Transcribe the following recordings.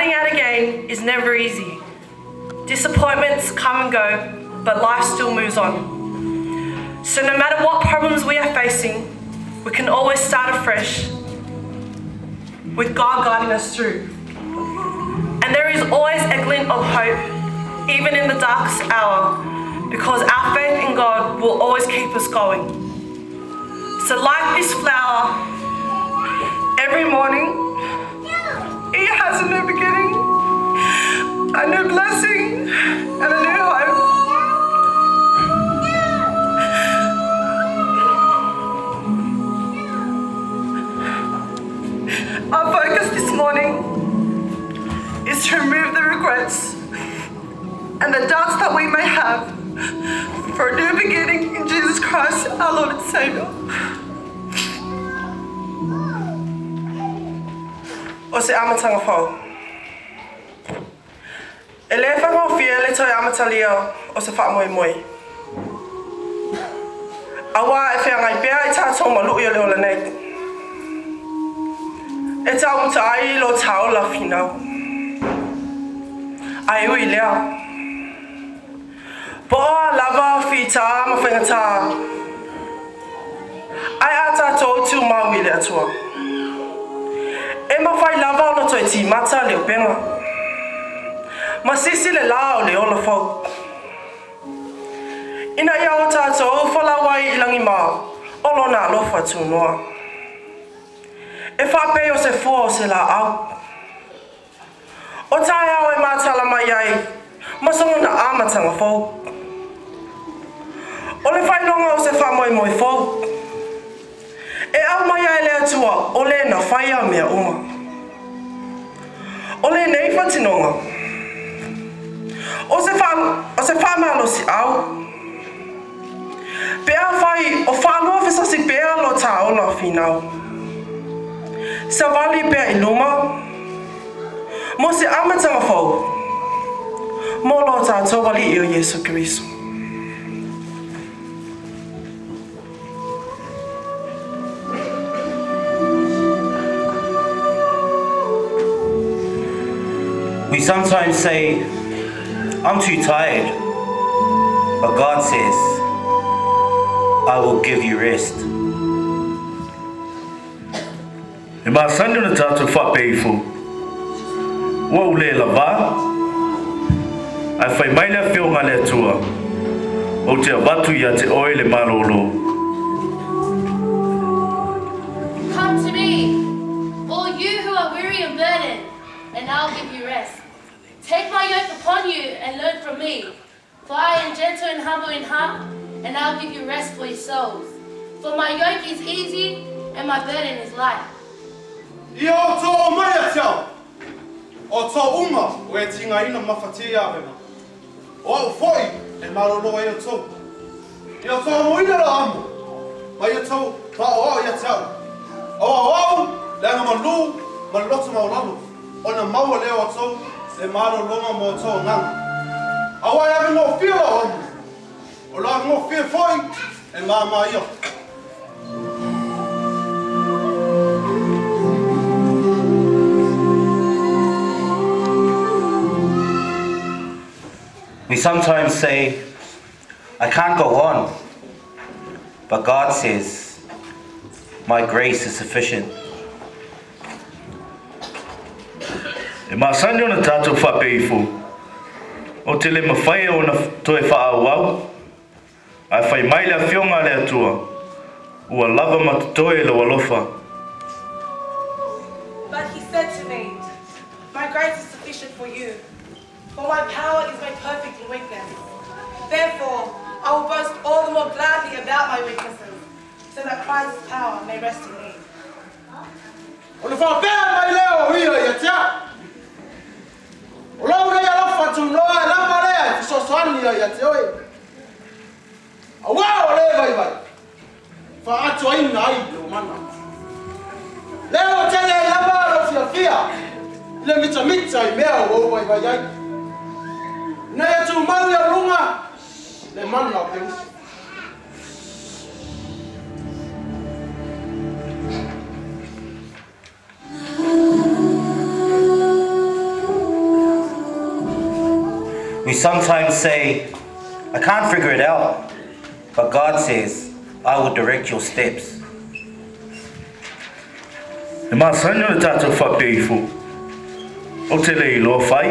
Starting out again is never easy. Disappointments come and go, but life still moves on. So no matter what problems we are facing, we can always start afresh with God guiding us through. And there is always a glint of hope, even in the darkest hour, because our faith in God will always keep us going. So like this flower, every morning, it has a new beginning, a new blessing, and a new hope. Our focus this morning is to remove the regrets and the doubts that we may have for a new beginning in Jesus Christ, our Lord and Saviour. O se amatanga fau. E le whangawhia le toi amatalia o se wha moi. Awa e whangai pea i tātou malu i o le ola nei. E tā umuta ai lo tāo la whinau. Ai ui lea. Poa lava whita ma whaingata. Ai a tātou tū maui le atua. E mawhai lava ono toi tīmata le upenga. Ma sisi le la o le ola fau. Ina ia o tātou whalawai i langi mā, o lona alofa tūnoa. E whapei o se fua o se la au. O tae au e mātala mai ai, masongo na amatanga fau. O le whailonga o se wha moi fau. E au mai ai le atua, o le na whaia mea uma. O le nei whatinonga. O se whamalo si au. Pea whai o whaloa whesasi pea lo tā ola whinau. Sa wali pea i luma. Mo se amatanga fau. Mo lo tātou wali i o Yesu Kristo. We sometimes say, I'm too tired, but God says, I will give you rest. E masani ona tātou whapeifo. Ua ule e lava, ai whai mai lea whionga le atua, o te avatu ia te oe le malolo. Come to me, all you who are weary and burdened, and I'll give you rest. Take my yoke upon you and learn from me, for I am gentle and humble in heart, and I'll give you rest for your souls. For my yoke is easy and my burden is light. Ia o tō o mai a tiao, o tō uma o e tinga ina mawhati awenga. O au foi e maroro e o tō. Ia tō moina la amo, mai o tō tā o au ia tiao. O au au, leanga malu, maluloto maulalo, o na maua leo o tō, le marolonga mō tō nganga. Awa e ave ngō whia la amo, o la ngō whia foi e māmā ia. We sometimes say, I can't go on, but God says, my grace is sufficient. E masani ona tātou whapeifo, o te le mawhai ona toe whaau, ai whai mai le whionga le atua, ua lava matatoe le walofa. But he said to me, my grace is sufficient for you, for my power is made perfect in weakness. Therefore, I will boast all the more gladly about my weaknesses, so that Christ's power may rest in me. O le whapea mai leo o ia ia tia. O lau rei alofa tūnoa e lava lea e whisosoani ia ia te oe. A wā o le vai vai. Wha atu aina ai le o mana. Leo tele i lava lo fia fia. Le mita mita i mea o vai vai ai. Nei atu mau ia runga le mana o te usi. We sometimes say, I can't figure it out. But God says, I will direct your steps. E masani ona tātou whapea ifo. O te le iloa whai.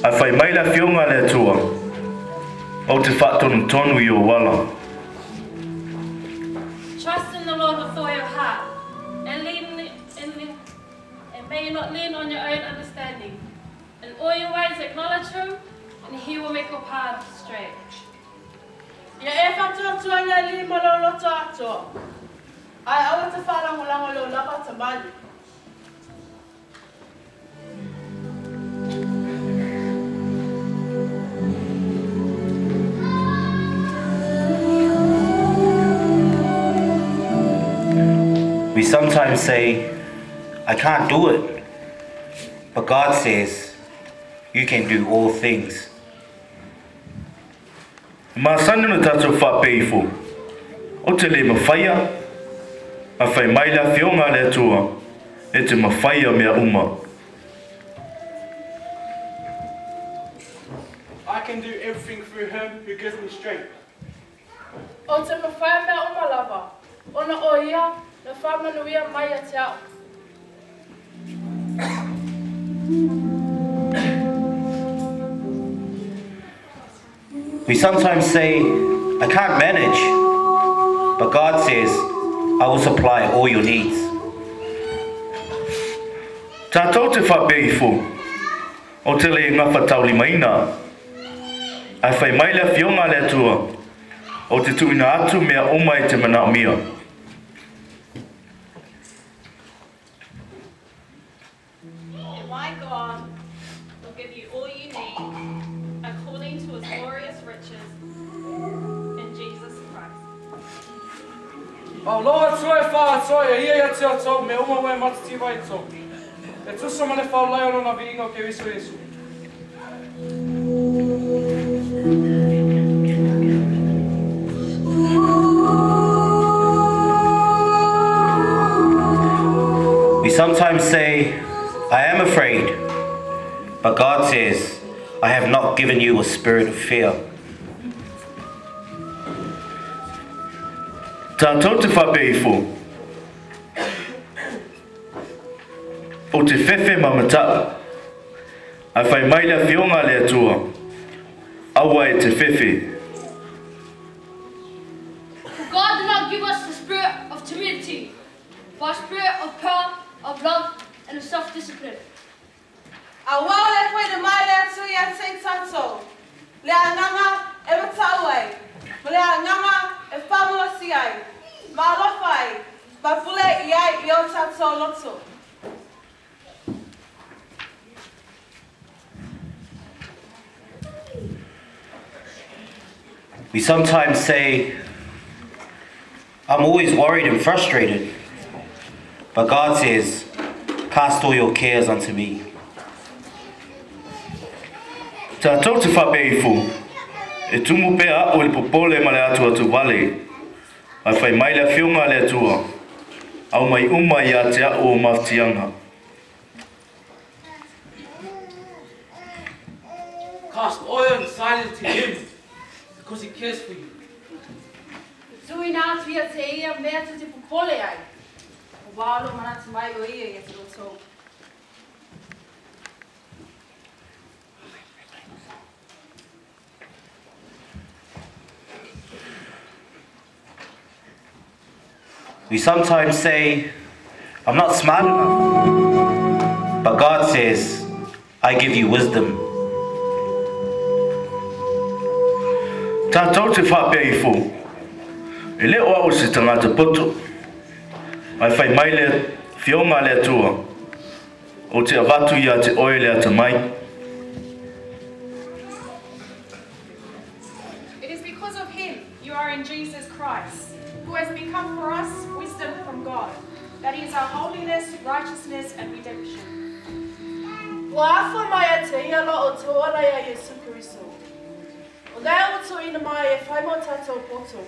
Ae whai mai le afioga a le Atua. O te whaatonu tonu i o wala. Trust in the Lord with all your heart, and lean in, and may you not lean on your own understanding. In all your ways acknowledge him, and he will make your path straight. Ia e whatuatua ia li ma lo loto ato. Ai aua te whalangolango leo lava tamali. We sometimes say, I can't do it. But God says, you can do all things. E masani ona tātou whapea ifo. O te le mawhaia, a whai mai le afioga a le Atua, e te mawhaia mea uma. I can do everything through him who gives me strength. O te mawhaia mea uma lava, ona o ia, na whamanuia mai a te ao. We sometimes say, I can't manage. But God says, I will supply all your needs. Tātou te whapea ifo, o te le ngawha taulimaina. Ae whai mai le afioga a le Atua, o te tuuina atu mea uma e te manaomia. And my God will give you all you need according to his glorious riches in Jesus Christ. O loa atua e wha atua e ia ia te atou me uma ue matitiwa i tō. E tusa ma le whaulai o lona viiga o Keriso Iesu. We sometimes say, I am afraid. But God says, I have not given you a spirit of fear. Tātou te whapea ifo. O te whewhe ma matau. Ae whai mai le afioga a le Atua. Aua e te whewhe. For God did not give us the spirit of timidity, but a spirit of power, of love, and of self-discipline. A wau le koe na mai le atu ia te tātou. Le anganga e matau ai. Ma le anganga e whamalosi ai. Ma alofa ai. Ma pule i ai i o tātou loto. We sometimes say, I'm always worried and frustrated. But God says, cast all your cares unto me. Tātou te whapea ifo, e tumu pea au i le popole ma le atu atu wale. Ae whai mai le afioga a le Atua, au mai uma ia te ao o mafatiaga. Cast all your anxiety to him, because he cares for you. Tuina atu ia te ia mea te te popole ai. O wālo manatu mai o ia ia te roto. We sometimes say, I'm not smart enough. But God says, I give you wisdom. Tātou te whapea ifo. E le o au se tangata poto. Ae whai mai le afioga a le Atua. O te avatu ia te oe le atamai. It is because of him you are in Jesus Christ, who has become for us wisdom from God, that is our holiness, righteousness, and redemption. Ua afua mai a te ia lo o tō ala ia Iesu Keriso. O lea ua tuuina mai e whai mō tātou poto.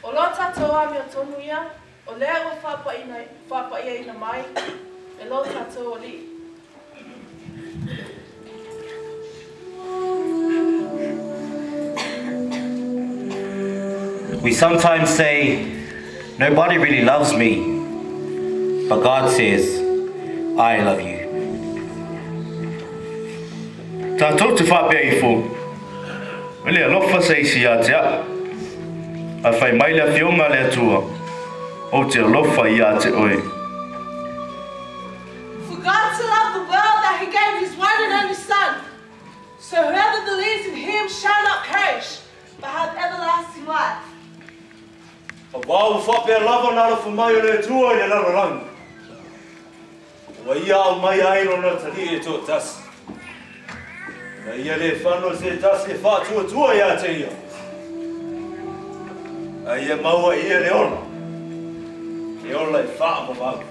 O lo tātou a mea tonu ia, o lea ua whāpaia ina mai, e lo tātou o li. We sometimes say, nobody really loves me. But God says, I love you. Tātou te whāpea ifo. E le alofa se isi ia te aa. A whai mai le whionga le atua. O te alofa ia te oe. For God so loved the world that he gave his one and only Son. So whoever believes in him shall not perish, but have everlasting life. A wau whapea lava nā rafa mai o le atua i le lalo. Wa ia au mai ai rona tali e tō tasi. Na ia le whano se tasi e whātua tua ia te ia. A ia maua ia le ola. Le ola e whaamawau.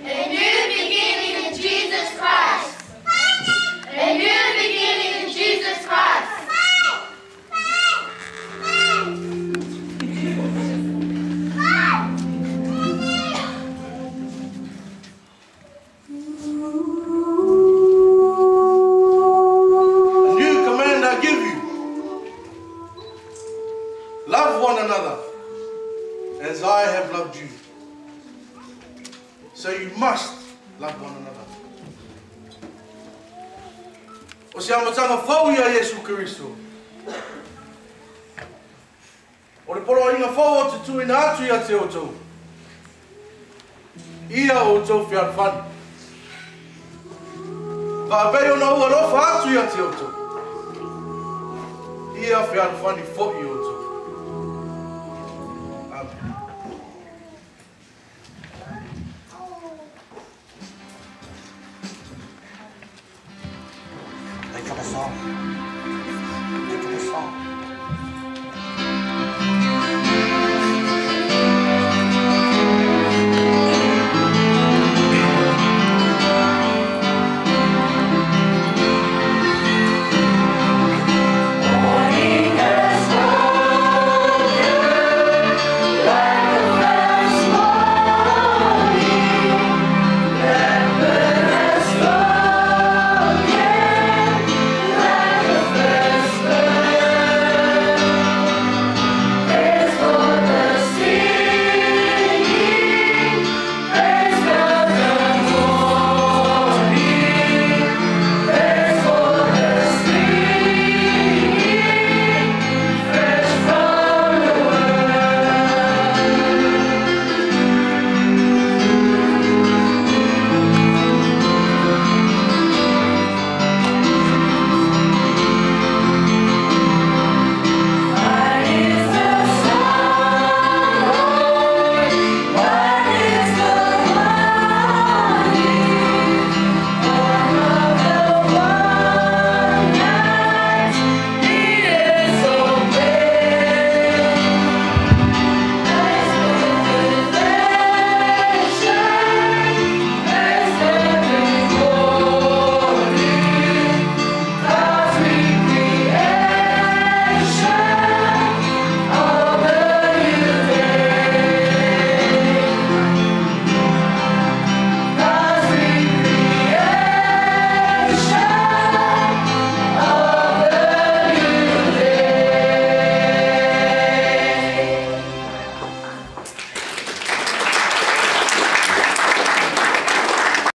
A new beginning in Jesus Christ. A new beginning in Jesus Christ. A new command I give you. Love one another as I have loved you. So you must love one another. O se amatanga fau ia Yesu Kristo. O le polo inga fau o te tuina atu ia te o tau. Ia o tau whialfani. Ka pei ona ua lofa atu ia te o tau. Ia whialfani fo i o tau.